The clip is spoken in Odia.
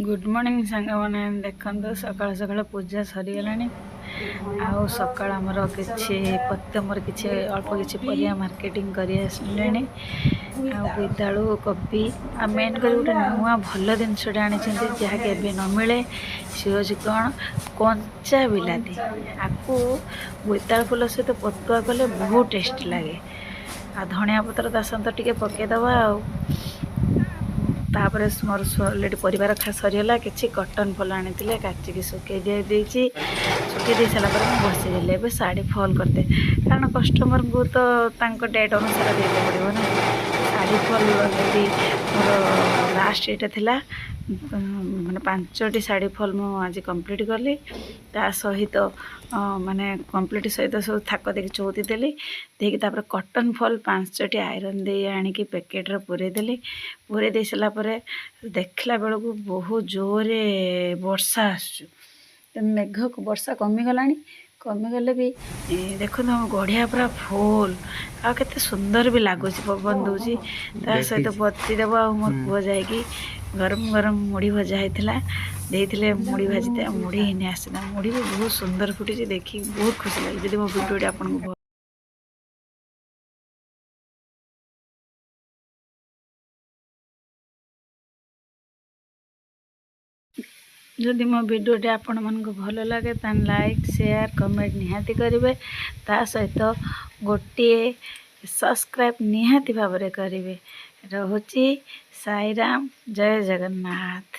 ଗୁଡ଼୍ ମର୍ଣ୍ଣିଂ ସାଙ୍ଗମାନେ। ଦେଖନ୍ତୁ, ସକାଳୁ ସକାଳୁ ପୂଜା ସରିଗଲାଣି। ଆଉ ସକାଳ ଆମର କିଛି ମୋର କିଛି ଅଳ୍ପ କିଛି ପରିବା ମାର୍କେଟିଂ କରି ଆସିଲେଣି। ଆଉ ବୋଇତାଳୁ, କୋବି, ଆଉ ମେନ୍ କରି ଗୋଟେ ନୂଆ ଭଲ ଜିନିଷଟା ଆଣିଛନ୍ତି, ଯାହାକି ଏବେ ନ ମିଳେ। ସେ ହେଉଛି କ'ଣ? କଞ୍ଚା ବିଲାତି। ଆକୁ ବୋଇତାଳୁ ଫୁଲ ସହିତ ପତୁଆ କଲେ ବହୁତ ଟେଷ୍ଟି ଲାଗେ। ଆଉ ଧଣିଆ ପତ୍ର ତା ସହିତ ଟିକେ ପକାଇଦେବା। ଆଉ ତାପରେ ମୋର ଅଲରେଡ଼ି ପରିବା ରଖା ସରିଗଲା। କିଛି କଟନ୍ ଫଲ୍ ଆଣିଥିଲେ, କାଚିକି ଶୁଖେଇ ଦେଇଛି। ଶୁଖେଇ ଦେଇ ସାରିଲା ପରେ ମୁଁ ବସିଗଲି ଏବେ ଶାଢ଼ୀ ଫଲ୍ କରିତେ, କାରଣ କଷ୍ଟମରଙ୍କୁ ତ ତାଙ୍କ ଡେଟ୍ ଅନୁସାରେ ଦେଇତେ ପଡ଼ିବ ନା। ଶାଢ଼ୀ ଫଲ୍ ଅଲରେଡ଼ି ମୋର ଲାଷ୍ଟ ଏଇଟା ଥିଲା, ମାନେ 5ଟି ଶାଢ଼ୀ ଫଲ୍ ମୁଁ ଆଜି କମ୍ପ୍ଲିଟ୍ କଲି। ତା ସହିତ ମାନେ କମ୍ପ୍ଲିଟ୍ ସହିତ ସବୁ ଥାକ ଦେଇକି ଚଉତି ଦେଲି। ଦେଇକି ତାପରେ କଟନ୍ ଫଲ୍ 5ଟି ଆଇରନ୍ ଦେଇ ଆଣିକି ପ୍ୟାକେଟ୍ରେ ପୂରେଇ ଦେଲି। ପୂରେଇ ଦେଇ ସାରିଲା ପରେ ଦେଖିଲା ବେଳକୁ ବହୁତ ଜୋରରେ ବର୍ଷା ଆସୁଛି। ମେଘ ବର୍ଷା କମିଗଲାଣି। କମିଗଲେ ବି ଦେଖନ୍ତୁ, ଆମ ଗଢ଼ିଆ ପୁରା ଫୁଲ୍, ଆଉ କେତେ ସୁନ୍ଦର ବି ଲାଗୁଛି, ପବନ ଦେଉଛି। ତା ସହିତ ଦେଖିଛି। ବତି ଦେବ ଆଉ ମୋ ପୁଅ ଯାଇକି ଗରମ ଗରମ ମୁଢ଼ି ଭଜା ହେଇଥିଲା ଦେଇଥିଲେ। ମୁଢ଼ି ଭାଜିତେ ମୁଢ଼ି ଘିନି ଆସିଲା। ମୁଢ଼ି ବି ବହୁତ ସୁନ୍ଦର ଫୁଟିଛି, ଦେଖିକି ବହୁତ ଖୁସି ଲାଗିଲା। ଯଦି ମୋ ଭିଡ଼ିଓଟି ଆପଣଙ୍କୁ ଯଦି ମୋ ଭିଡ଼ିଓଟି ଆପଣମାନଙ୍କୁ ଭଲ ଲାଗେ, ତାହେଲେ ଲାଇକ୍, ସେୟାର, କମେଣ୍ଟ ନିହାତି କରିବେ। ତା ସହିତ ଗୋଟିଏ ସବସ୍କ୍ରାଇବ୍ ନିହାତି ଭାବରେ କରିବେ। ରହୁଛି। ସାଇରାମ, ଜୟ ଜଗନ୍ନାଥ।